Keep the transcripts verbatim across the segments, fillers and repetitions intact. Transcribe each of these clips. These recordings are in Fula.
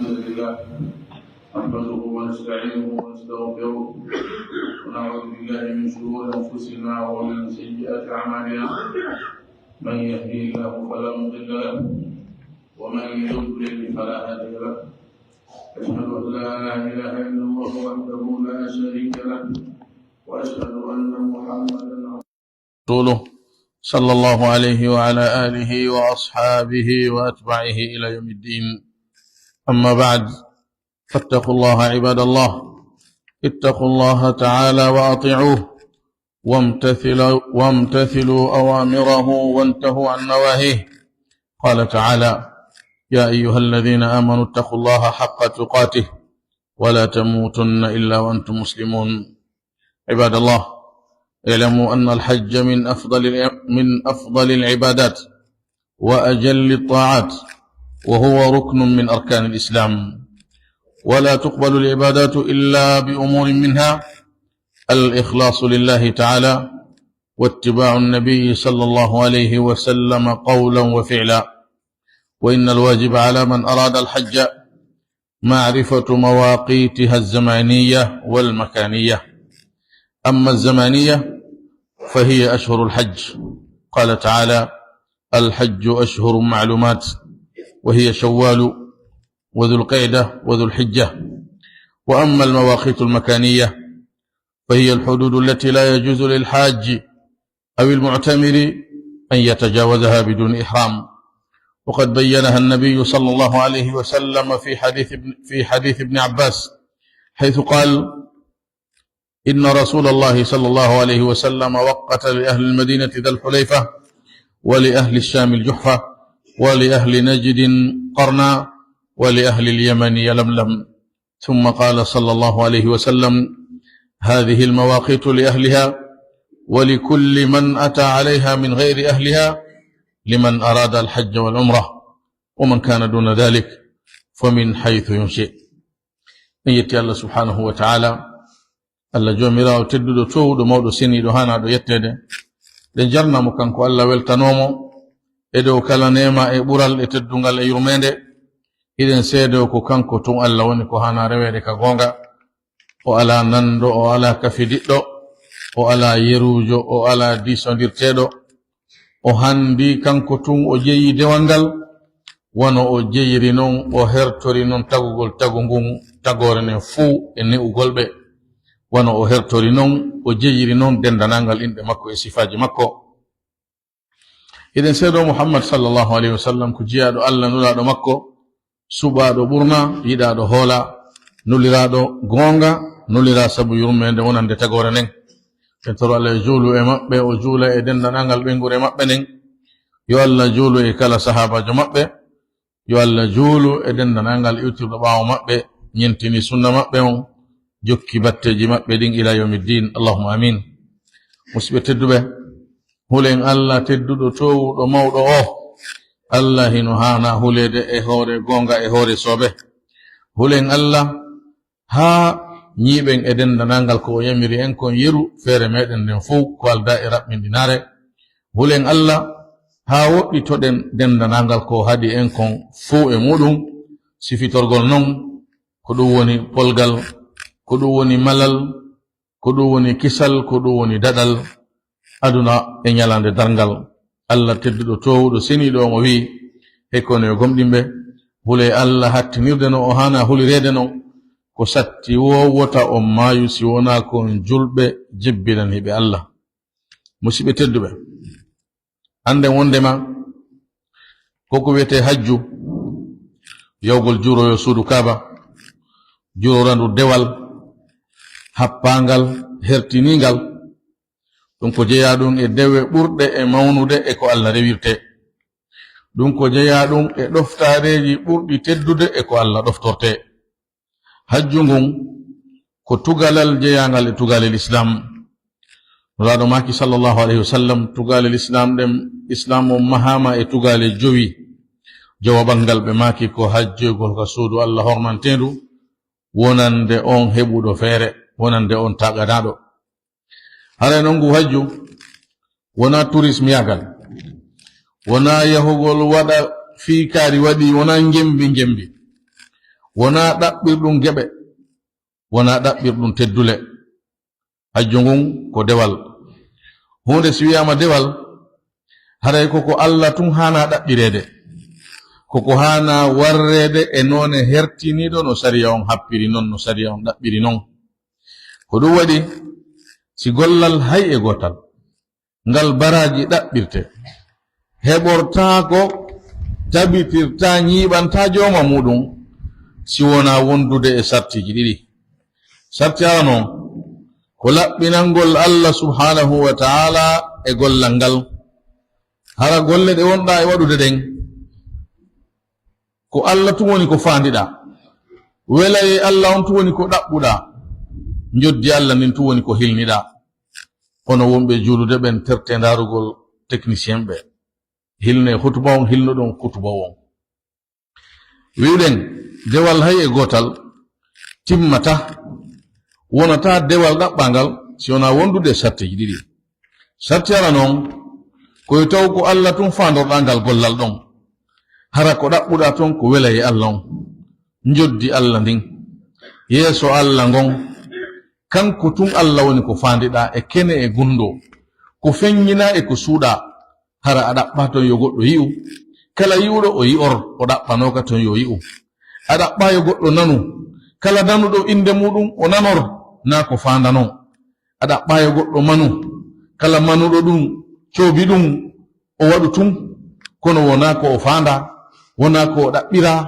الحمد لله، نحمده ونستعينه ونستغفره، ونعوذ بالله من شرور أنفسنا ومن سيئات أعمالنا. من يهده الله فلا مضل له، ومن يضلل فلا هادي له. أشهد أن لا إله إلا الله وحده لا شريك له، وأشهد أن محمدا عبده ورسوله، صلى الله عليه وعلى آله وأصحابه وأتباعه إلى يوم الدين. أما بعد، فاتقوا الله عباد الله، اتقوا الله تعالى وأطيعوه، وامتثلوا، وامتثلوا أوامره وانتهوا عن نواهيه. قال تعالى: يا أيها الذين آمنوا اتقوا الله حق تقاته ولا تموتن إلا وأنتم مسلمون. عباد الله، اعلموا أن الحج من أفضل، من أفضل العبادات وأجل الطاعات، وهو ركن من أركان الإسلام، ولا تقبل العبادات إلا بأمور منها: الإخلاص لله تعالى، واتباع النبي صلى الله عليه وسلم قولا وفعلا. وإن الواجب على من أراد الحج معرفة مواقيتها الزمانية والمكانية. أما الزمانية فهي أشهر الحج، قال تعالى: الحج أشهر معلومات، وهي شوال وذو القعدة وذو الحجة. وأما المواقيت المكانية فهي الحدود التي لا يجوز للحاج أو المعتمر أن يتجاوزها بدون إحرام، وقد بينها النبي صلى الله عليه وسلم في حديث ابن، في حديث ابن عباس، حيث قال: إن رسول الله صلى الله عليه وسلم وقت لأهل المدينة ذا الحليفة، ولأهل الشام الجحفة، ولأهل نجد قرنا، ولأهل اليمن يلملم. ثم قال صلى الله عليه وسلم: هذه المواقيت لأهلها، ولكل من أتى عليها من غير أهلها، لمن أراد الحج والعمرة، ومن كان دون ذلك فمن حيث ينشئ. En yetti Allah subhanahu wa ta'ala, Allah Joomiraawo tedduɗo, toowuɗo, mawɗo, seniiɗo, haanaaɗo yetteede. Ɗen jarna mo kanko Allah, weltanoo mo e dow kala neema e ɓural e teddungal e yurmeende. Hiɗen seedoo ko kanko tun Allah woni ko haanaa reweede ka goonga. O alaa nanndo, o alaa kafidiɗɗo, o alaa yeruujo, o alaa diisondirteeɗo. O hanndi kanko tun, o jeyi dewal ngal, wano o jeyiri non, o hertori non tagugol tagu ngun tagoore nden fuu e ne'ugol ɓe, wano o hertori non, o jeyiri non denndanangal inɗe makko e sifaaji makko. Hiɗen seedoo Muhammad sallallahu alayhi wa sallam ko jiyaaɗo Allah, nulaaɗo makko, suɓaaɗo ɓurna, yiɗaaɗo hoola, nuliraaɗo goonga, nuliraa sabu yurmeende wonande tagoore nden. En toro Allah yo juulu e maɓɓe, o juula e denndanangal ɓeynguure maɓɓe nden. Yo Allah juulu e kala sahaabaajo maɓɓe. Yo Allah juulu e denndanangal iwtirɗo ɓaawo maɓɓe, ñentini sunna maɓɓe on, jokki batteeji maɓɓe ɗin ila yawmiddin. Allahumma amin. Musidɓe tedduɓe, hulen Allah tedduɗo, toowuɗo, mawɗo o. Allah hino haana huleede e hoore goonga, e hoore soobe. Hulen Allah haa ñiiɓen e denndanangal ko o yamiri en kon yeru feere meɗen nden fow, ko aldaa e raɓɓinɗinaare. Hulen Allah haa woɗɗitoɗen denndanangal ko o haɗi en kon fow e muɗum. Sifitorgol non, ko ɗum woni polgal, ko ɗum woni malal, ko ɗum woni kisal, ko ɗum woni daɗal aduna e ñalaande darngal. Allah tedduɗo, toowuɗo, seniiɗo on o wi'i: Hey kono yo gomɗinɓe, hulee Allah hattinirde no o haana hulireede non. Ko satti woo wota on maayu si wonaa ko on julɓe jebbilaniiɓe Allah. Musidɓe tedduɓe, annden wonndema ko ko wiyetee hajju, yawgol juuroyo suudu Kaaba, juurorandu dewal happaangal, hertiniingal, ɗum ko jeyaa ɗum e dewe ɓurɗe e mawnude e ko Allah rewirtee. Ɗum ko jeyaa ɗum e ɗoftaareeji ɓurɗi teddude e ko Allah ɗoftortee. Hajju ngun ko tugalal jeyaangal e tugaale Lislaam. Nulaaɗo maaki, sallallahu alayhi wa sallam, tugaale Lislaam ɗen, Islaam on mahaama e tugaale jowi. Jowaɓal ngal ɓe maaki ko hajjoygol ka suudu Allah hormanteendu, wonande on heɓuɗo feere, wonande on taaganaaɗo. Haray non ngu hajju wonaa tourisme yaagal, wonaa yahugol waɗa fii kaari waɗi, wonaa njembi njembi, Wonaa ɗaɓɓirɗum geɓe, wonaa ɗaɓɓirɗum teddule. Hajju ngun ko dewal. Huunde si wiyaama dewal, haray ko ko Alla tun haanaa ɗaɓɓireede. Ko ko haanaa warreede e noone hertiniiɗo no sariya on happiri non, no sariya on ɗaɓɓiri non. Ko ɗum waɗi, si gollal hay e gootal, ngal baraaji ɗaɓɓirte, heɓortaako, tabitirtaa, ñiiɓantaa jooma muuɗum, si wonaa wondude e sartiiji ɗiɗi. Sarti arano on, ko laɓɓinangol Alla subhaanahu wa ta'ala e gollal ngal. Hara golle ɗe wonɗaa e waɗude ɗen, ko Alla tun woni ko faandiɗaa. Welayee Alla on tun woni ko ɗaɓɓuɗaa. Njoddi Alla ndin tun woni ko hilniɗaa. Hono wonɓe juulude ɓen tertee ndaarugol technicien ɓe. Hilnee hutuba on, hilnuɗon hutuba on. Wi'uɗen, dewal hay e gootal timmataa, wonataa dewal ɗaɓɓaangal, si wonaa wondude e sartiiji ɗiɗi. Sarti arano on, ko yo taw ko Alla tun faandorɗaa ngal gollal ɗon. Hara ko ɗaɓɓuɗaa ton ko welayee Alla on. Njoddi Alla ndin, yeeso Alla ngon, kanko tun Alla woni ko faandiɗaa e kene e gunndoo, ko feññinaa e ko suuɗaa. Hara a ɗaɓɓaa ton yo goɗɗo yi'u? Kala yi'uɗo o yi'or, o ɗaɓɓanooka ton yo yi'u. A ɗaɓɓaa yo goɗɗo nanu? Kala nanuɗo innde muuɗum o nanor, naa ko faanda non. A ɗaɓɓaa yo goɗɗo manu? Kala manuɗo ɗum, coobi ɗum, o waɗu tun. Kono wonaa ko o faandaa, wonaa ko o ɗaɓɓiraa,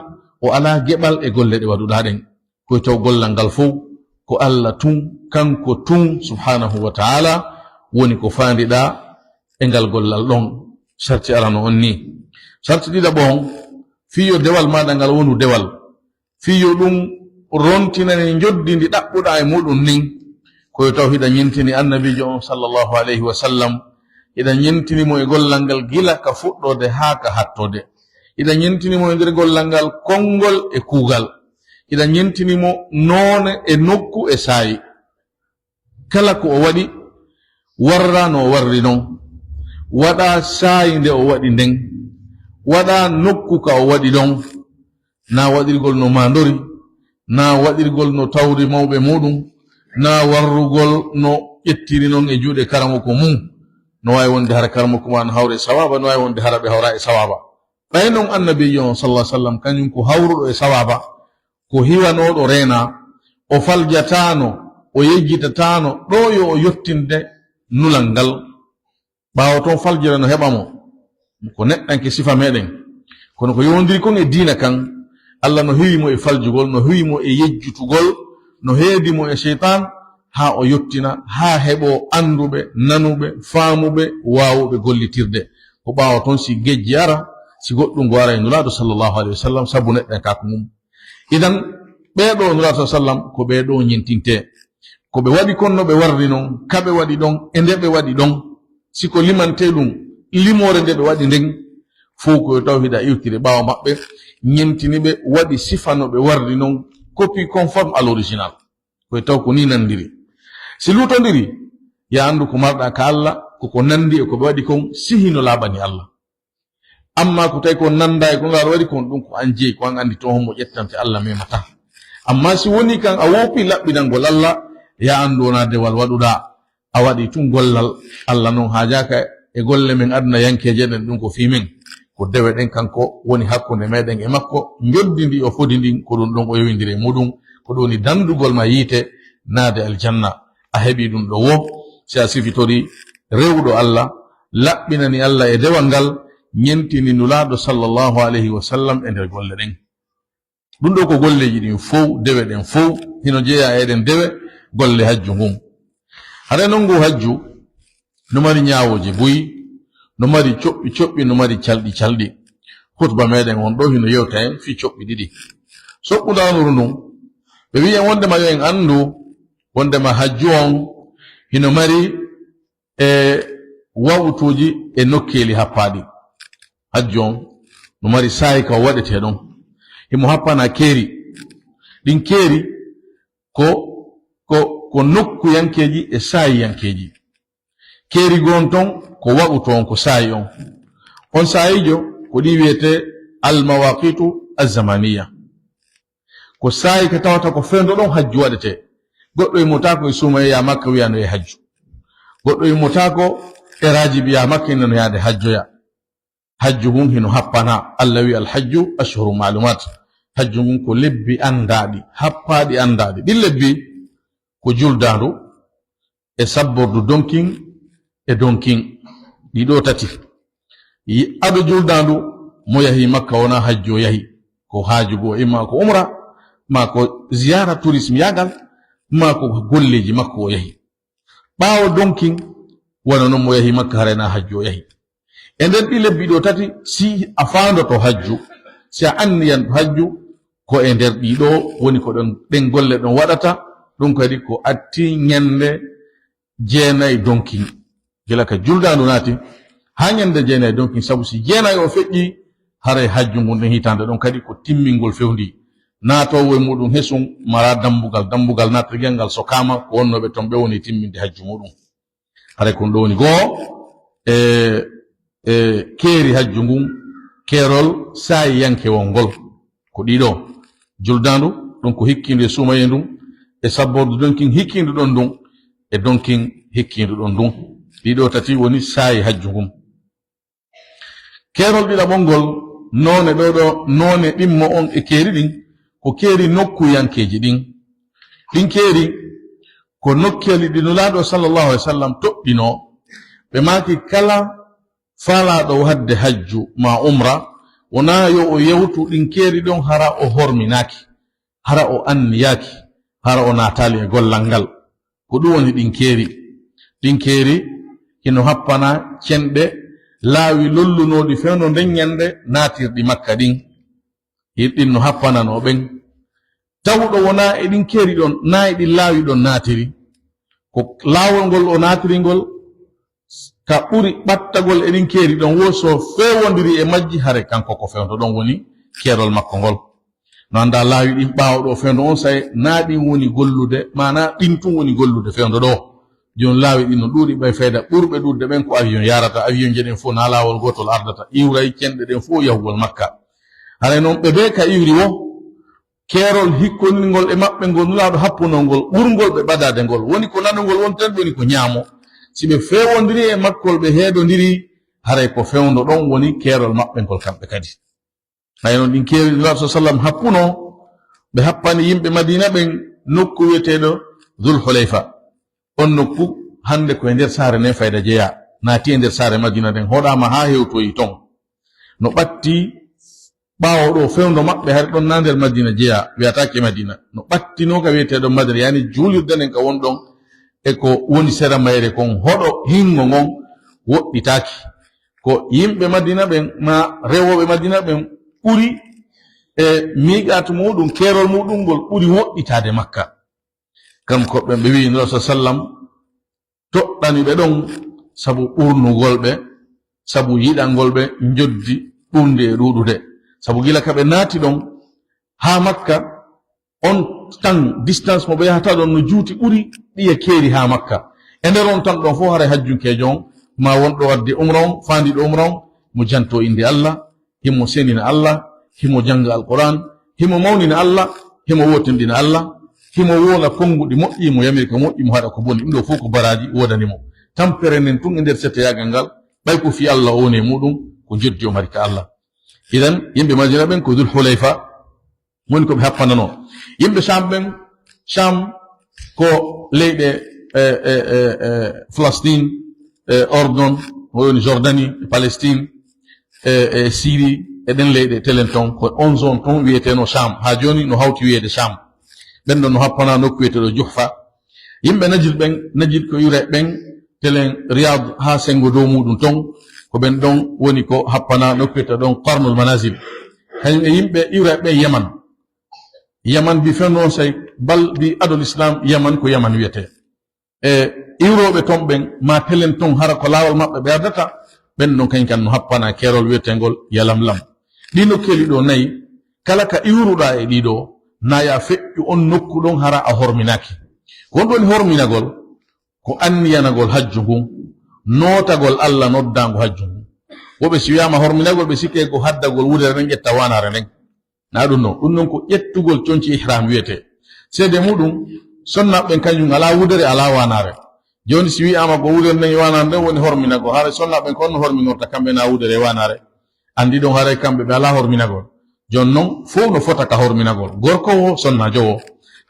o alaa geɓal e golle ɗe waɗuɗaa ɗen. Ko taw gollal ngal fow ko Alla tun, kanko tun, subhaanahu wa ta'ala, woni ko faandiɗaa e ngal gollal ɗon. Sarti arano on nii. Sarti ɗiɗaɓo on, fii yo dewal maaɗa ngal wonu dewal, fii yo ɗum rontinane njoddi ndi ɗaɓɓuɗaa e muɗum ndin, ko yo taw hiɗa ñentini Annabiijo on, sallallahu alayhi wa sallam, hiɗa ñentini mo e gollal ngal gila ka fuɗɗoode haa ka hattoode. Hiɗa ñentini mo e nder gollal ngal konngol e kuugal. Hiɗa ñentini mo noone e nokku e saayi. Kala ko o waɗi, warra no o warri non. Waɗa saayi nde o waɗi nden. Waɗa nokku ka o waɗi ɗon. Naa waɗirgol no maandori, naa waɗirgol no tawri mawɓe muɗum, naa warrugol no ƴettiri non e juuɗe karamoko mum. No waawi wonde hara karamoko ma no hawra e sawaaba, no waawi wonde hara ɓe hawra e sawaaba. Ɓay non Annabiijo on, sallallahu alaihi wasallam, kañum ko hawruɗo e sawaaba, ko hiwanooɗo reenaa, o faljataano, o yejjitataano, ɗo yo o yottinde nulal ngal. Ɓaawo ton faljere no heɓa mo. Ko neɗɗanke sifa meɗen. Kono ko yowondiri kon e diina kan, Alla no hiwi mo e faljugol, no hiwi mo e yejjutugol, no heedi mo e seytaan, haa o yottina, haa heɓo annduɓe, nanuɓe, faamuɓe, waawuɓe gollitirde. Ko ɓaawo ton si gejji ara, si goɗɗum go ara e Nulaaɗo sallallahu alaihi wasallam, sabu neɗɗankaaku mum. Idan, ɓee ɗoo Nulaaɗo sallallahu alaihi wasallam, ko ɓee ɗoo ñentintee. Ko ɓe waɗi kon no ɓe warri non, ka ɓe waɗi ɗon, e nde ɓe waɗi ɗon, si ko limantee ɗum, limoore nde ɓe waɗi nden, fow ko yo taw hiɗa iwtiri ɓaawo maɓɓe, ñentini ɓe, waɗi sifa no ɓe warri non, copie conforme à l'original. Ko yo taw ko nii nandiri. Si luutondiri, ya anndu ko marɗaa ka Alla, ko ko nandi e ko ɓe waɗi kon, si hino laaɓani Alla. Amma ko tawi ko nanda e ko Nulaaɗo waɗi kon, ɗum ko an jeyi, ko an anndi toon hombo ƴettante, Alla memataa. Amma si woni kan a woppi laɓɓinangol Alla, ya anndu wonaa dewal waɗuɗaa, a waɗi tun gollal. Alla non haajaaka e golle men aduna yankeeje ɗen, ɗum ko fii men. Ko dewe ɗen kanko woni hakkunde meɗen e makko, njoddi ndi o fodi ndin, ko ɗum ɗon o yowindiri e muɗum, ko ɗum woni dandugol ma yiite, naade aljanna. A heɓi ɗum ɗo wo, si a sifitori rewuɗo Alla, laɓɓinani Alla e dewal ngal, ñentini Nulaaɗo sallallahu alayhi wa sallam e nder golle ɗen. Ɗum ɗo ko golleeji ɗin fow, dewe ɗen fow, hino jeyaa e ɗen dewe, golle hajju ngun. Haray non ngu hajju no mari ñaawooje buy, no mari coɓɓi coɓɓi, no mari calɗi calɗi. Khutba meɗen on ɗo hino yewta en fii coɓɓi ɗiɗi. Soɓɓundaanuru ndun, ɓe wi'i en wondema yo en anndu wondema hajju on hino mari e wawtuuji e nokkeeli happaaɗi. Hajju on no mari saa'i ka o waɗetee ɗon. Himo happanaa keeri. Ɗin keeri ko, ko, ko nokkuyankeeji e saa'iyankeeji. Keeri gon ton ko wawtu on, ko saa'i on. On saa'iijo ko ɗi wi'etee al-mawaqitu az-zamaniya. Ko saa'i ka tawata ko fewndo ɗon hajju waɗetee. Goɗɗo immotaako e suumayee yaha Makka wiya no yahi hajju. Goɗɗo immotaako e raajibi yaha Makka ina no yaade hajjoya. Hajju ngun hino happanaa. Allah wi'i, "Al-hajju ashhuru ma'lumat." Hajju ngun ko lebbi anndaaɗi, happaaɗi anndaaɗi. Ɗin lebbi ko juldaandu, e sabbordu donkin e donkin, ɗi ɗoo tati. Yi-, ado juldaandu, mo yahi Makka wonaa hajju o yahi, ko haaju goo, imma ko umra, maa ko ziyaara tourisme yaagal, maa ko golleeji makko o yahi. Ɓaawo donkin, wano non mo yahi Makka haray na hajju o yahi. E nder ɗi lebbi ɗoo tati, si a faandoto hajju, si a anniyanto hajju, ko e nder ɗii ɗoo woni ko ɗon, ɗen golle ɗon waɗata, ɗum kadi ko atti ñande jeenay donkin. Gila ka juldaandu naati, haa ñande jeenay donkin, sabu si jeenay o feƴƴi, haray hajju ngun ɗen hitaande ɗon kadi ko timmingol fewndi. Naatoowo e muɗum hesun, mara dambugal, dambugal naatirgel ngal sokaama, ko wonnooɓe ton ɓe woni timminde hajju muɗum. Haray ko ɗum ɗoo woni goo e, e keeri hajju ngun, keerol saa'i yankewol ngol. Ko ɗii ɗoo, juldaandu, ɗum ko hikkiindu e suumayee ndun, e sabbordu donkin hikkiindu ɗon ndun, e donkin hikkiindu ɗon ndun. Ɗii ɗoo tati woni saa'i hajju ngun. Keerol ɗiɗaɓol ngol, noone ɗoo ɗoo, noone ɗimmo on e keeri ɗin, ko keeri nokkuyankeeji ɗin. Ɗin keeri ko nokkeeli ɗi Nulaaɗo sallallahu alaihi wasallam toɗɗinoo. Ɓe maaki kala faalaaɗo waɗde hajju maa umra, wonaa yo o yewtu ɗin keeri ɗon hara o horminaaki, hara o anniyaaki, hara o naataali e gollal ngal. Ko ɗum woni ɗin keeri. Ɗin keeri hino happana cenɗe laawi lollunooɗi fewndo nden ñande naatirɗi Makka ɗin. Ɗin no happananoo ɓen. Tawɗo wonaa e ɗin keeri ɗon, naa e ɗin laawi ɗon naatiri. Ko laawol ngol o naatiri ngol, ka ɓuri ɓattagol e ɗin keeri ɗon, wo so feewondiri e majji, hare kanko ko fewndo ɗon woni keerol makko ngol. No anndaa laawi ɗin ɓaawo ɗoo fewndo on, say naa ɗin woni gollude, maanaa ɗin tun woni gollude fewndo ɗoo. Jooni laawi ɗin no ɗuuɗi ɓay fayda, ɓurɓe ɗuuɗde ɓen ko avion yaarata, avion je ɗen fof naa laawol gootol ardata, iwray cenɗe ɗen fof yahugol Makka. Haray non ɓe bee ka iwri wo, keerol hikkondirngol e maɓɓe ngol Nulaaɗo happunoo ngol, ɓurngol ɓe ɓadaade ngol, woni ko nanugol wonten, woni ko ñaamo. Si ɓe feewondiri e makkol, ɓe heedondiri, haray ko fewndo ɗon woni keerol maɓɓe ngol kamɓe kadi. Hay non ɗin keeri Nulaaɗo sallam happunoo, ɓe happani yimɓe Madiina ɓen nokku wi'eteeɗo Dul Hulayfa. On nokku hannde ko e nder saare nden fayda jeyaa, naati e nder saare Madiina nden, hoɗaama haa hewtoyi ton. No ɓatti ɓaawo ɗoo fewndo maɓɓe, hari ɗon naa nder Madiina jeyaa, wi'ataake Madiina. No ɓattinoo ka wi'eteeɗo Madina, yani juulirde nden ka woni ɗon, e ko woni sera mayre kon, hoɗo hinngo ngon woɗɗitaaki. Ko yimɓe Madiina ɓen, maa rewooɓe Madiina ɓen ɓuri e miiqaatu muuɗum, keerol muuɗum ngol ɓuri woɗɗitaade Makka. Kanko ɓen ɓe wi'i Nulaaɗo sallam, toɗɗani ɓe ɗon sabu ɓurnugol ɓe, sabu yiɗangol ɓe njoddi ɓurndi e ɗuuɗude. Sabu gila ka ɓe naati ɗon haa Makka, on tan, distance mo ɓe yahata ɗon no juuti, ɓuri ɗiya keeri haa Makka. E nder on tan ɗon fof, haray hajjunkeejo on, maa wonɗo waɗde umra on, faandiiɗo umra on, mo jantoo innde Allah, himo senina Allah, himo jannga Alqur'aan, himo mawnina Allah, himo wootinɗina Allah, himo woola konnguɗi moƴƴi, himo yamira ko moƴƴi, himo haɗa ko boni. Ɗum ɗoo fof ko baraaji woodani mo. Tampere nden tun e nder settoyaagal ngal, ɓay ko fii Allah o woni e muuɗum, ko njoɓdi o mari ka Allah. Idan, yimɓe Madiina ɓen ko Dul Hulayfa woni ko ɓe happananoo. Yimɓe Sham ɓen, Sham ko leyɗe, e, e, e, e, Falastin, e, Ordon, woni Jordanie, e Palestine, e, e Syrie, e ɗen leyɗe telen ton, ko on zone ton wi'eteeno Sham. Haa jooni no hawti wi'eede Sham. Ɓen ɗon no happana nokku wi'eteeɗo Juhfa. Yimɓe Najid ɓen, Najid ko iwre ɓen, telen Riyad haa senngo dow muuɗum ton, ko ɓen ɗon woni ko happana nokku wi'eteeɗo ɗon Qarnul Manazil. Kañum e yimɓe iwre ɓen Yaman. Yaman bi fenno on say bal bi adol Islam, Yaman ko Yaman wi'etee. E iwrooɓe ton ɓen, maa telen ton hara ko laawol maɓɓe ɓe ardata, ɓen ɗon kañum kan no happana keerol wi'eteengol Yalamlam. Ɗii nokkeeli ɗoo nayi, kala ka iwruɗaa e ɗii ɗoo, naa yo a feƴƴu on nokku ɗon hara a horminaaki. Ko honɗum woni horminagol? Ko anniyanagol hajju ngun, nootagol Allah noddaango hajju ngun. Woɓɓe si wiyaama horminagol, ɓe sikkee ko haddagol wudere nden, ƴetta waanaare nden. Na ɗum non, ɗum non ko ƴettugol conci ihram wiyetee. Seede muɗum, sonnaaɓe ɓen kañum alaa wudere, alaa waanaare. Jooni si wiyaama ko wudere nden e waanaare nden woni horminagol, hara sonnaaɓe ɓen ko honno horminorta kamɓe na wudere e waanaare? Anndi ɗon haray kamɓe ɓe alaa horminagol. Jooni non, fow no fota ka horminagol. Gorko wo, sonnaajo wo.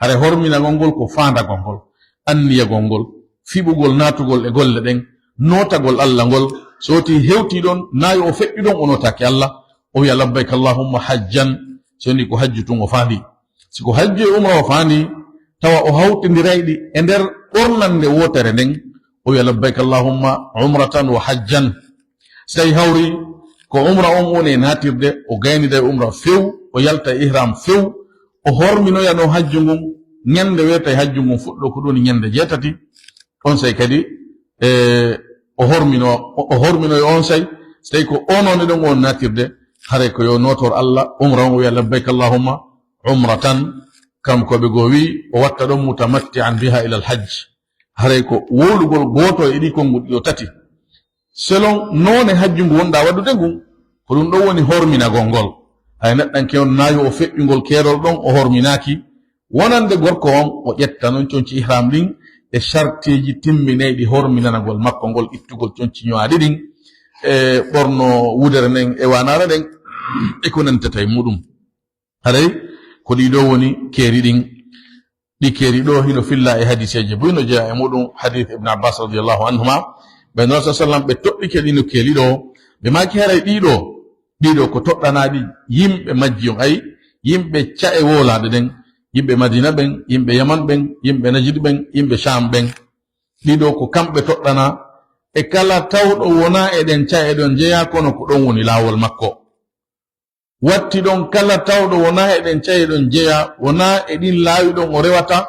Haray horminagol ngol ko faandagol ngol, anniyagol ngol, fiɓugol naatugol e golle ɗen, nootagol Alla ngol. So woti hewtii ɗon, na yo o feƴƴu ɗon o nootaaki Alla, o wiya, "Labbayka Allahumma hajjan." So ni ko hajju tun o faandi. Si ko hajju e umra o faandi, tawa o hawtindiray ɗi e nder ɓornannde wootere nden, o wiya, "Labbayka Allahumma umratan wa hajjan." Si tawi hawri ko umra on woni e naatirde, o gaynida e umra few, o yalta e ihram few, o horminoyano hajju ngun, ñande wiyetee hajju ngun fuɗɗo, ko ɗum woni ñande jeetati, on say kadi, e, o hormino, o, o horminoyo on say, so tawi ko on woni ɗon on naatirde, haray ko yo nootor Alla, umra on o wiya, "Labbayka Allahumma umratan," kam ko ɓe goo wi, o watta ɗon mutamatti'an biha ila al-hajj. Haray ko wowlugol gooto e ɗi konnguɗi ɗiɗo tati. Selon noone hajju ngu wonɗaa waɗude ngun, ko ɗum ɗon woni horminagol ngol. Hay neɗɗanke on na yo o feƴƴungol keerol ɗon, o horminaaki. Wonande gorko on, o ƴetta non conci ihram ɗin e sartiiji timminayɗi horminanagol makko ngol, ittugol conci ño'aaɗi ɗin, e ɓorno wudere nden e waanaare nden, e ko nantata e muɗum. Haray ko ɗii ɗoo woni keeri ɗin. Ɗi keeri ɗoo hino filla e hadiiseeje buy no jeyaa e muɗum, hadiis Ibn Abbas radiyallahu anhuma. Ɓe Nulaaɗo sallam ɓe toɗɗike ɗi no keeri ɗoo. Ɓe maaki haray ɗii ɗoo, ɗii ɗoo ko toɗɗanaaɗi yimɓe majji on, ay, yimɓe ca'e woolaaɗe ɗen, yimɓe Madina ɓen, yimɓe Yaman ɓen, yimɓe Najd ɓen, yimɓe Sham ɓen. Ɗii ɗoo ko kamɓe toɗɗanaa. E kala tawɗo wonaa e ɗen ca'e ɗon jeyaa, kono ko ɗon woni laawol makko. Watti ɗon kala tawɗo wonaa e ɗen ca'e ɗon jeyaa, wonaa e ɗin laawi ɗon o rewata,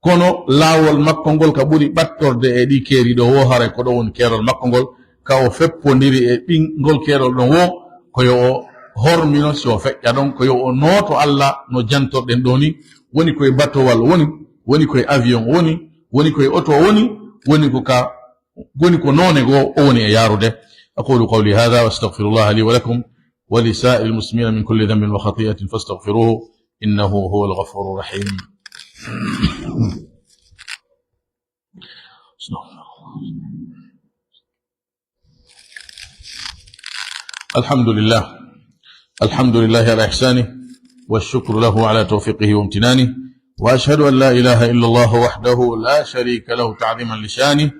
kono laawol makko ngol ka ɓuri ɓattorde e ɗi keeri ɗoo woo, haray ko ɗon woni keerol makko ngol, ka o feppondiri e ɗin ngol keerol ɗon woo, ko yo o hormino si o feƴƴa ɗon, ko yo o nooto Alla no jantorɗen ɗoo ni, woni koye batowal woni, woni koye avion woni, woni koye oto woni, woni ko ka, woni ko noone goo o woni e yaarude. أقول قولي هذا وأستغفر الله لي ولكم ولسائر المسلمين من كل ذنب وخطيئة فاستغفروه إنه هو الغفور الرحيم. الحمد لله. الحمد لله على إحسانه، والشكر له على توفيقه وامتنانه، وأشهد أن لا إله إلا الله وحده لا شريك له تعظيما لشانه،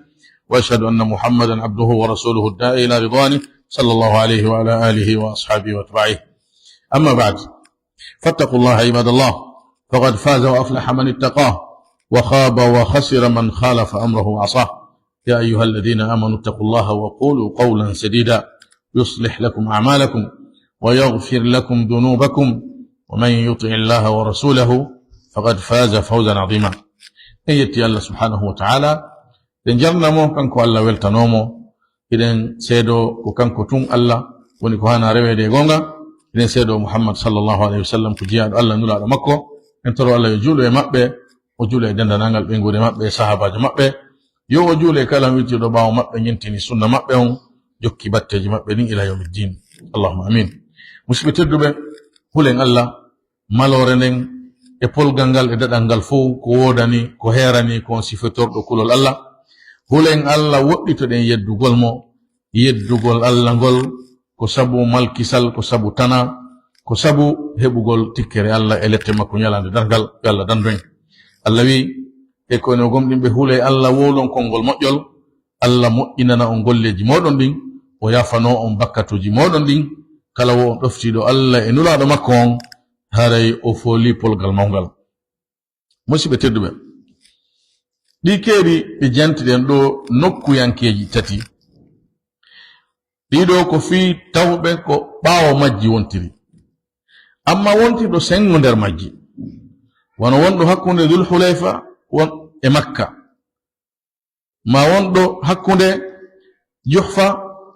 وأشهد أن محمدا عبده ورسوله الداعي إلى رضوانه، صلى الله عليه وعلى آله وأصحابه وأتباعه. أما بعد، فاتقوا الله عباد الله، فقد فاز وأفلح من اتقاه، وخاب وخسر من خالف أمره وعصاه. يا أيها الذين آمنوا اتقوا الله وقولوا قولا سديدا يصلح لكم أعمالكم ويغفر لكم ذنوبكم ومن يطع الله ورسوله فقد فاز فوزا عظيما. En yetti Allah subhanahu wa ta'ala, en jarna mo, kanko Allah weltanoo mo. Hiɗen seedoo ko kanko tun Allah woni ko haana reweede e goonga. Hiɗen seedoo Muhammad sallallahu alayhi wa sallam ko jiyaaɗo Allah, nulaaɗo makko. En toro Allah yo juulu e maɓɓe, o juula e denndaangal ɓeynguure maɓɓe e sahaabaajo maɓɓe. Yo o juulu e kala mo wirtiiɗo ɓaawo maɓɓe, ñentini sunna maɓɓe on, jokki batteeji maɓɓe ɗin ila yawmiddin. Allahumma amin. Musidɓe tedduɓe, hulen Allah, maloore nden e polgal ngal e daɗal ngal fow ko woodani, ko heerani, ko on sifotorɗo kulol Allah. Hulen Allah, woɗɗitoɗen yeddugol mo. Yeddugol Allah ngol ko sabu malkisal, ko sabu tana, ko sabu heɓugol tikkere Allah e lette makko ñalaande darngal. Yo Allah dandu en. Allah wi, e ko no gomɗinɓe huule Allah, wowlon konngol moƴƴol, Allah moƴƴinana on golleeji mooɗon ɗin, o yaafanoo on bakkatuuji mooɗon ɗin. Kala wo on ɗoftiiɗo Allah e nulaaɗo makko on, haray o foolii polgal mawngal. Musidɓe tedduɓe, ɗii keeri ɗi jantiɗen ɗoo nokkuyankeeji tati. Ɗii ɗoo ko fii tawɓe ko ɓaawo majji wontiri. Amma wontirɗo senngo nder majji, wano wonɗo hakkunde Dul Hulayfa won e Makka, ma wonɗo hakkunde Juhfa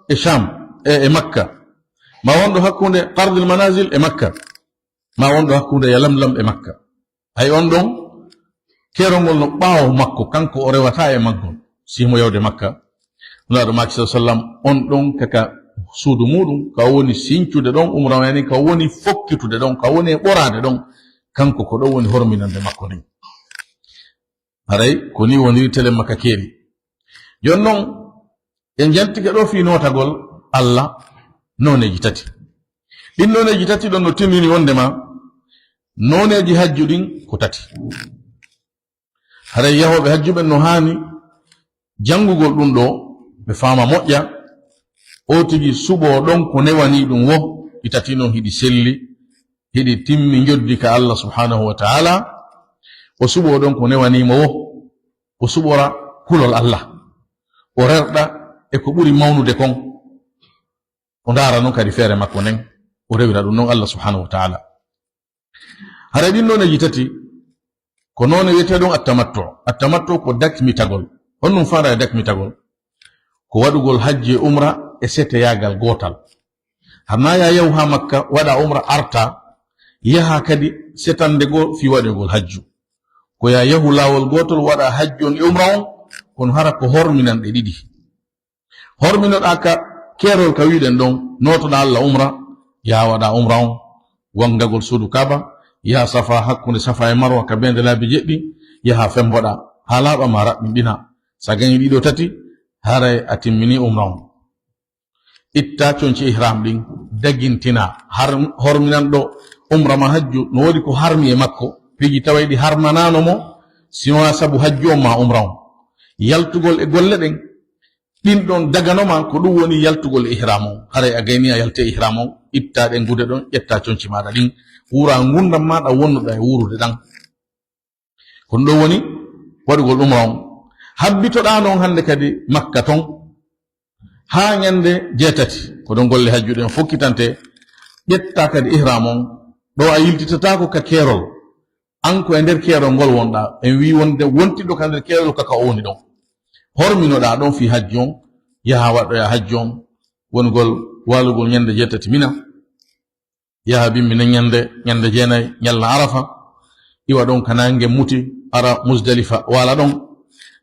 e Sham, e, e Makka, ma wonɗo hakkunde Qardil Manazil e Makka, ma wonɗo hakkunde Yalamlam e Makka. Hay on ɗon, keerol ngol no ɓaawo makko, kanko o rewataa e maggol, si himo yawde Makka. Nulaaɗo maaki, sallallahu alayhi wa sallam, on ɗon kaka suudu muuɗum, ka o woni sincude ɗon umra, yani ka o woni fokkitude ɗon, ka o woni e ɓoraade ɗon, kanko ko ɗon woni horminande makko nden. Haray ko ni woniri telen makka keeri. Jooni non, en jantike ɗoo fii nootagol Alla nooneeji tati. Ɗin nooneeji tati ɗon no tinndini wonndema nooneeji hajju ɗin ko tati. Haray yahooɓe hajju ɓen no haani janngugol ɗum ɗoo, ɓe faama moƴƴa. O tigi suɓoo ɗon ko newanii ɗum woo, ɗi tati non hiɗi selli, hiɗi timmi njoddi ka Allah subhanahu wa ta'ala. O suɓoo ɗon ko newanii mo woo, o suɓora kulol Allah, o rerɗa e ko ɓuri mawnude kon, o ndaara non kadi feere makko nden, o rewira ɗum non Allah subhanahu wa ta'ala. Haray ɗin nooneeji tati, ko noone wi'etee ɗum attamattu. Attamattu ko dakmitagol. Honɗum faandaa e dakmitagol? Ko waɗugol hajji e umra e seteyaagal gootal. Hara hinaa yaa yahu haa Makka, waɗa umra, arta, yaha kadi setande goo fii waɗoygol hajju. Ko yaa yahu laawol gootol, waɗa hajju on e umra on, kono hara ko horminanɗe ɗiɗi. Horminoɗaa ka keerol ka wi'uɗen ɗon, nootoɗaa Allah umra, yaha waɗa umra on, wanngagol suudu Kaaba, yaha Safa, hakkunde Safa e Marwa ka beende laabi jeɗɗi, yaha femboɗaa, haa laaɓa maa raɓɓinɗina. So a gañii ɗiɗo tati, haray a timminii umra on. Ittaa conci ihram ɗin, dagintinaa. Har-, horminanɗo umra maa hajju, no woodi ko harmi e makko, piiji taway ɗi harmanaano mo, si wonaa sabu hajju on maa umra on. Yaltugol e golle ɗen, ɗin ɗon dagano maa, ko ɗum woni yaltugol e ihram on. Haray a gaynii a yaltii e ihram on, ittaa ɗen gude ɗon, ƴettaa conci maaɗa ɗin, wuuraa ngurndan maaɗa wonnuɗaa e wuurude ɗan. Ko ɗum ɗon woni waɗugol umra on. Habbitoɗaa non hannde kadi Makka ton haa ñannde jeetati, ko ɗon golle hajju ɗen fokkitantee. Ƴettaa kadi ihram on, ɗo a yiltitataako ka keerol. An ko e nder keerol ngol wonɗaa. En wi'i wonde wontiɗo ka nder keerol ko ka o woni ɗon. Horminoɗaa ɗon fii hajju on, yaha waɗoyaa hajju on, wonugol waalugol ñannde jeetati Mina. Yaha bimbi nden ñannde, ñannde jeenay, ñalla Arafa, iwa ɗon ka naange muti, ara Musdalifa, waala ɗon.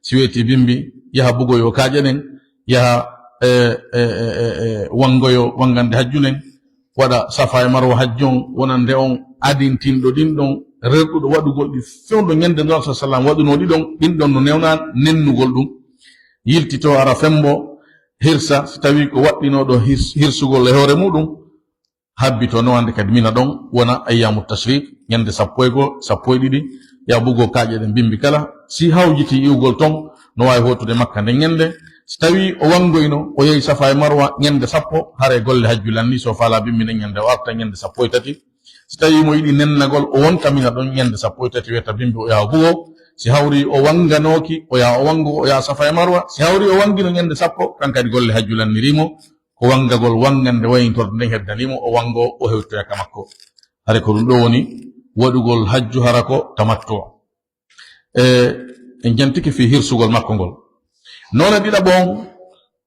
Si weetii bimbi, yaha bugoyoo kaaƴe ɗen, yaha, e, e, e, e, e, wanngoyoo wanngande hajju nden, waɗa Safa e Marwa hajju on, wonande on adintinɗo ɗin ɗon, rerɗuɗo waɗugol ɗi fewndo ñannde non sa sallam waɗunoo ɗi ɗon, ɗin ɗon no newnaa nennugol ɗum. Yiltitoo ara fembo, hirsa, si tawii ko waɗɗinooɗo hirs-, hirsugol e hoore muuɗum, habbitoo nowande kadi Mina ɗon, wona ayyaamu tashriq, ñannde sappo e goo, sappo e ɗiɗi, yaha bugoo kaaƴe ɗen bimbi kala. Si hawjitii iwgol ton, no waawi hootude Makka nden ñannde. Si tawii o wanngoyno, o yehi Safa e Marwa ñannde sappo, haray golle hajju lannii, so faalaa bimbi nden ñannde, o arta ñannde sappo e tati. Si tawii mo yiɗi nennagol, o wonta Mina ɗon ñannde sappo e tati, wiyata bimbi o yaha bugoo. Si hawrii o wannganooki, o yaha o wanngoo, o yaha Safa e Marwa. Si hawrii o wanngino ñannde sappo, kan kadi golle hajju lannirii mo. Ko wanngagol wanngande wayintorde nden heddanii mo, o wanngoo, o hewtoya ka makko. Haray ko ɗum ɗoo woni waɗugol hajju hara ko tamattu. E, en jantike fii hirsugol makko ngol. Noone ɗiɗaɓo on,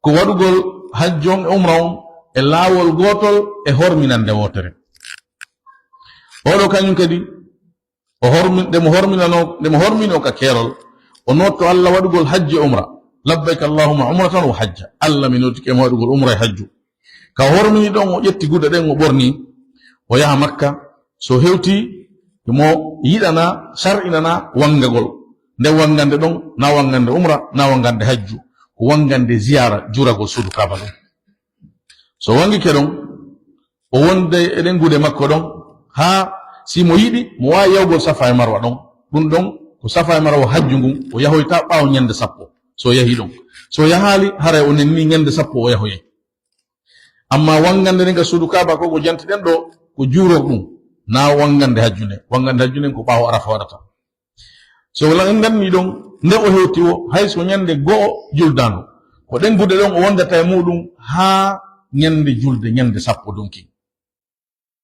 ko waɗugol hajju on e umra on e laawol gootol e horminande wootere. Oɗo kañum kadi, O hormi-, nde mo horminanoo, nde mo horminoo ka keerol, o nootto Alla waɗugol hajji e umra. "Labbayka Allahumma umratan wa hajja." Alla, mi nootike ma waɗugol umra e hajju. Ka o hormini ɗon, o ƴetti gude ɗen, o ɓorni, o yaha Makka. So hewtii, mo yiɗana, sar'inana wanngagol. Nde wanngande ɗon, na wanngande umra, na wanngande hajju. Ko wanngande ziyaara, juuragol suudu Kaaba ɗon. So wanngike ɗon, o wonda e ɗen gude makko ɗon, haa si mo yiɗi, mo waawi yahugol Safa e Marwa ɗon. Ɗum ɗon ko Safa e Marwa hajju ngun, o yahoyta ɓaawo ñande sappo. So o yahii ɗon, so o yahaali, haray o nenni ñande sappo o yahoyay. Amma wanngande nden ka suudu Kaaba ko ko jantiɗen ɗoo, ko juuror ɗum, na wanngande hajju nden. Wanngande hajju nden ko ɓaawo Arafa waɗata. So wala en nganni ɗon, nde o hewti o, hay so ñande go'o juldaano, ko ɗen gude ɗon o wondata e muuɗum haa ñande julde, ñande sappo donki.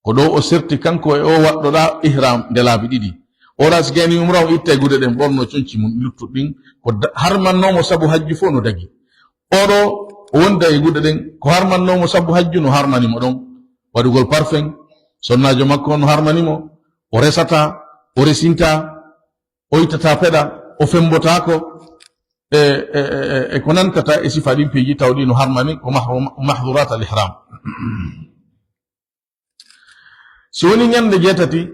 Ko ɗo o serti kanko e o waɗɗoɗaa ihram nde laabi ɗiɗi. O waɗa si gayni umra, o itta e gude ɗen, ɓorno conci mum luttuɗi ɗin. Ko da-, harmannoo mo sabu hajju fof no dagi. Oɗo o wonda e gude ɗen, ko harmannoo mo sabu hajju no harmani mo ɗon. Waɗugol parfum, sonnaajo makko on no harmani mo. O resataa, o resintaa, o ittataa peɗa, o fembotaako, e, e, e, e ko nantata e sifa ɗin piiji tawɗi no harmani ko mahrum-, mahdurat al ihram. So woni ñande jeetati,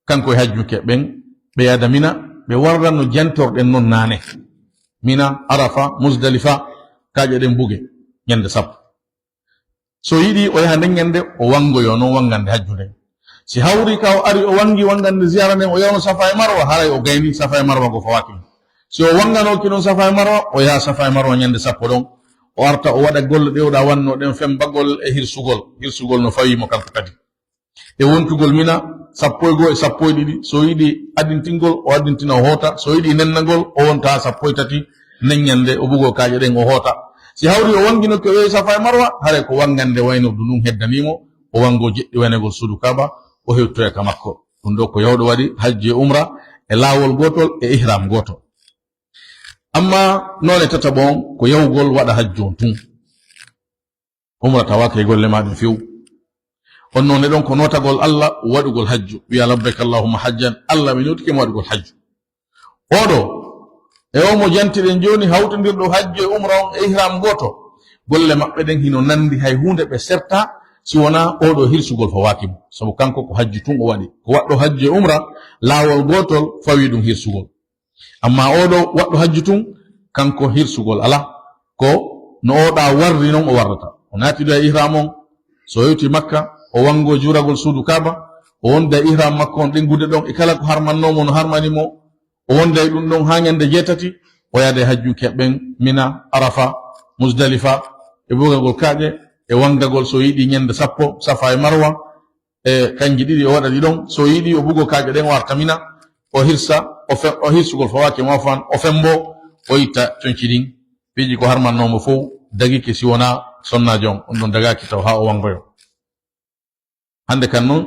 kanko e hajjuke ɓen, ɓe yaada Mina, ɓe warra no jantorɗen non naane. Mina, Arafa, Musdalifa, kaaƴe ɗen buge, ñande sappo. So yiɗi, o yaha nden ñande, o wangoyo non wangande hajju nden. Si hawri ka o ari, o wangi wangande ziyara nden, o yawno Safa e Marwa, haray o gayni Safa e Marwa go fawaaki mo. Si o wanganooki non Safa e Marwa, o yaha Safa e Marwa ñande sappo ɗon. O arta, o waɗa golle ɗe o ɗa wanno ɗen, fembagol e hirsugol. Hirsugol no fawi mo kanko kadi. E wontugol Mina, sappo e goo e sappo e ɗiɗi. So yiɗi adintingol, o adintina o hoota. So yiɗi nennagol, o wonta sappo e tati. Nden ñande o bugo kaaƴe ɗen o hoota. Si hawri o wanginoke o yehi Safa e Marwa, haray ko wangande wayno du ndun heddanii mo, o wango jeɗɗi waynagol suudu Kaaba, o hewtoya ka makko. Ɗun ɗo ko yawɗo waɗi hajju e umra e laawol gootol e ihram gooto. Amma noone tataɓo on ko yawgol waɗa hajju on tun. Umra tawaaka e golle maa ɗen few. On noone ɗon ko notagol Allah, waɗugol hajju. Wi'a, "Labbayka Allahumma hajjan." Allah, mi notike mo waɗugol hajju. Oɗo, e o mo jantiɗen jooni, hawtindirɗo hajju e umra on e ihram gooto, golle maɓɓe ɗen hino nandi, hay huunde ɓe serta, si wonaa oɗo hirsugol fawaaki mo. Sabu kanko ko hajju tun o waɗi. Ko waɗɗo hajju e umra, laawol gootol fawi ɗum hirsugol. Amma oɗo waɗɗo hajju tun, kanko hirsugol alaa. Ko no oɗa warri non o warrata. O naati ɗo e ihram on, so o yewti Makka, o wango juuragol suudu Kaaba, o wonda e ihram makko on, ɗen gude ɗon, e kala ko harmannoo mo no harmani mo, o wonda e ɗum ɗon haa ñande jeetati, o yaada e hajjunke ɓen Mina, Arafa, Musdalifa, e bugagol kaaƴe, e wangagol so yiɗi ñande sappo, Safa e Marwa, e kanji ɗiɗi o waɗa ɗi ɗon. So yiɗi o bugo kaaƴe ɗen, o arta Mina, o hirsa, o fe-, o hirsugol fawaaki mo afwan, o fembo, o itta conci ɗin. Piiji ko harmannoo mo fow dagike si wonaa sonnaajo on, on ɗon dagaaki taw haa o wangoyo. Hande kan non,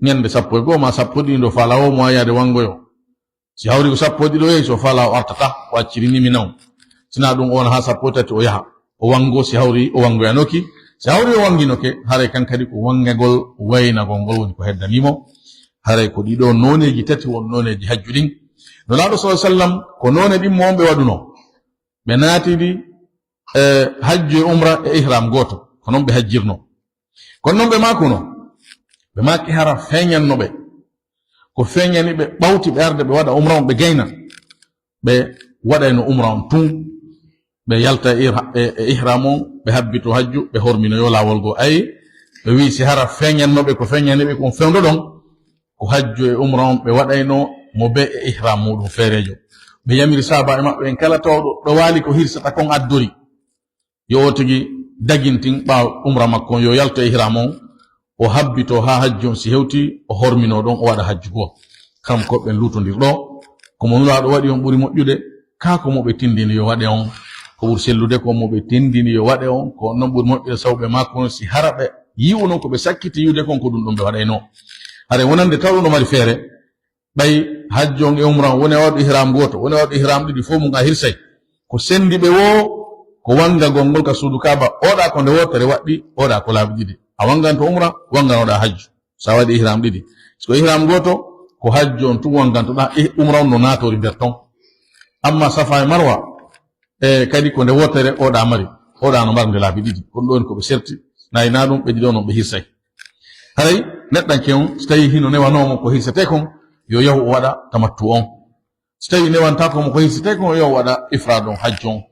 ñande sappo e goo ma sappo e ɗiɗi ndo faalaa o mo yaade wangoyo. Si hawri ko sappo e ɗiɗo yehi, so faalaa o artata, o acciri ni Mina on. Sinaa ɗum o wona haa sappo e tati o yaha. O wango si hawri o wangoyanoki. Si hawri o wanginoke, haray kan kadi ko wangagol waynagol ngol woni ko heddanii mo. Haray ko ɗiɗo nooneeji tati won nooneeji hajju ɗin. Nulaaɗo sallallahu alaihi wasallam ko noone ɗin mo on ɓe waɗuno. Ɓe naatidi, eh, hajju e umra e ihram gooto. Ko non ɓe hajjirno. Kono non ɓe maakuno. Ɓe maaki hara feeñanno ɓe. Ko feeñani ɓe ɓawti ɓe arde ɓe waɗa umra on ɓe gayna. Ɓe waɗayno umra on tun. Ɓe yalta e ihra-, e, e ihram on, ɓe habbito hajju, ɓe hormino yo laawol goo. Ayi, ɓe wi'i si hara feeñanno ɓe ko feeñani ɓe kon fewndo ɗon, ko hajju e umra on ɓe waɗayno mo be e ihram muɗum feereejo. Ɓe yamiri sahaaba e maɓɓe en kala tawɗo ɗo waali ko hirsata kon addori. Yo o tigi dagintin ɓaawo umra makko on, yo yalto e ihram on, o habbito haa hajju on si hewti, o hormino ɗon, o waɗa hajju goo. Kam ko ɓen luutondir ɗo, ko mo Nulaaɗo waɗi on ɓuri moƴƴude, kaa ko mo ɓe tindini yo waɗe on, ko ɓuri sellude ko mo ɓe tindini yo waɗe on, ko non ɓuri moƴƴude sabu ɓe maako on si hara ɓe yi'uno ko ɓe sakkiti yi'ude kon ko ɗum ɗum ɓe waɗayno. Haray wonande tawɗo no mari feere, ɓay hajju on e umra on, woni e waɗu ihram gooto, woni e waɗu ihram ɗiɗi, fof mum a hirsay. Ko sendi ɓe woo, ko wangagol ngol ka suudu Kaaba, oɗa ko nde wootere waɗɗi, oɗa ko laabi ɗiɗi. A wanganto umra, wanganoɗa hajju. Sa waɗi ihram ɗiɗi. So ko ihram gooto, ko hajju on tun wangantoɗa, ih-, umra on no naatori nder ton. Amma Safa e Marwa, e kadi ko nde wootere oɗa mari, oɗa no mbar nde laabi ɗiɗi. Ko ɗum ɗon ko ɓe serti, nayi na ɗum, ɓe ɗiɗo non ɓe hirsay. Haray neɗɗanke on, so tawi hino newanoo mo ko hirsete kon, yo yahu o waɗa tamattu on. So tawi newantaako mo ko hirsete kon, yo o waɗa ifraad on, hajju on,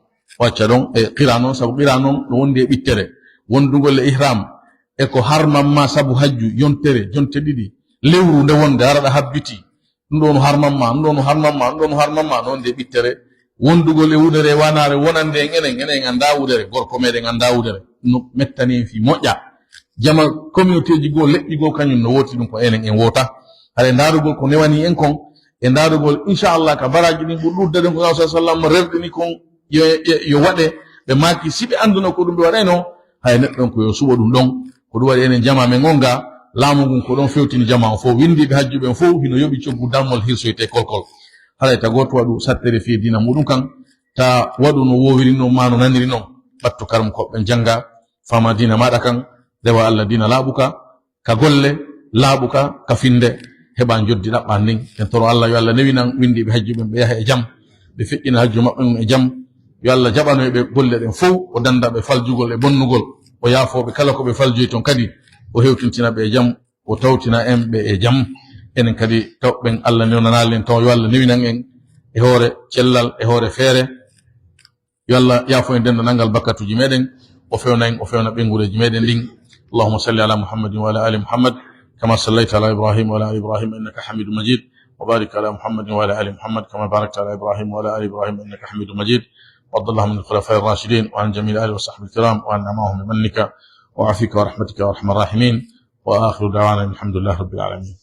o acca ɗon e qiran on, sabu qiran on no wondi e ɓittere. Wondugol e ihram e ko harmamma sabu hajju, yontere, jonte ɗiɗi, lewru nde wonde, hara ɗa habbiti. Ɗum ɗo no harmamma, ɗum ɗo no harmamma, ɗum ɗo no harmamma, no wondi e ɓittere. Wondugol e wudere e wanaare wonande en enen, enen en anndaa wudere, gorko meɗen anndaa wudere. No mettani en fii moƴƴa. Jama communautéji goo, leƴƴi goo, kañum no wooti ɗum ko enen en woota. Haɗa e ndaarugol ko newani en kon, e ndaarugol, inchallah, ka baraaji ɗin ɓuri ɗuuɗude ɗen ko Nabi sallallahu alaihi wasallam rerɗini kon yo, yo, yo waɗe, ɓe maaki si ɓe annduno ko ɗum ɓe waɗayno, hay neɗɗo on ko yo suɓo ɗum ɗon. Ko ɗum waɗi enen jama men on ga, laamu ngun ko ɗon fewtini jama on fof, winndiiɓe hajjuɓe on fof hino yoɓi coggu darmol hirsoyte kolkol. Haray ta gooto waɗu sattere fii diina muɗum kan, ta waɗu no woowiri non, maa no naniri non. Ɓattu karam ko ɓen jannga, fama diina maaɗa kan, rewa Allah diina laaɓuka, ka golle laaɓuka, ka finnde, heɓa njoddi ɗaɓɓaandi ndin. En toro Allah yo Allah newinan winndiiɓe hajju ɓen, ɓe yaha e jam, ɓe feƴƴina hajju maɓɓe on e jam, Yo Allah jaɓano ɓe golle ɗen fow, o danda ɓe faljugol e bonnugol, o yaafo ɓe kala ko ɓe faljoyi ton kadi, o hewtintina ɓe e jam, o tawtina en ɓe e jam. Enen kadi tawɓe ɓen, Allah newnanaali en taw, yo Allah newinan en e hoore cellal, e hoore feere. Yo Allah yaafo en denndaangal bakkatuuji meɗen, o fewna en, o fewna ɓeynguureeji meɗen ɗin. اللهم صل على محمد وعلى آل محمد كما صليت على إبراهيم وعلى آل إبراهيم إنك حميد مجيد، وبارك على محمد وعلى آل محمد كما باركت على إبراهيم وعلى آل إبراهيم إنك حميد مجيد. وارض اللهم عن الخلفاء الراشدين وعن جميع آله وصحبه الكرام وعنا معهم بمنك وعفوك ورحمتك يا أرحم الراحمين. وآخر دعوانا الحمد لله رب العالمين.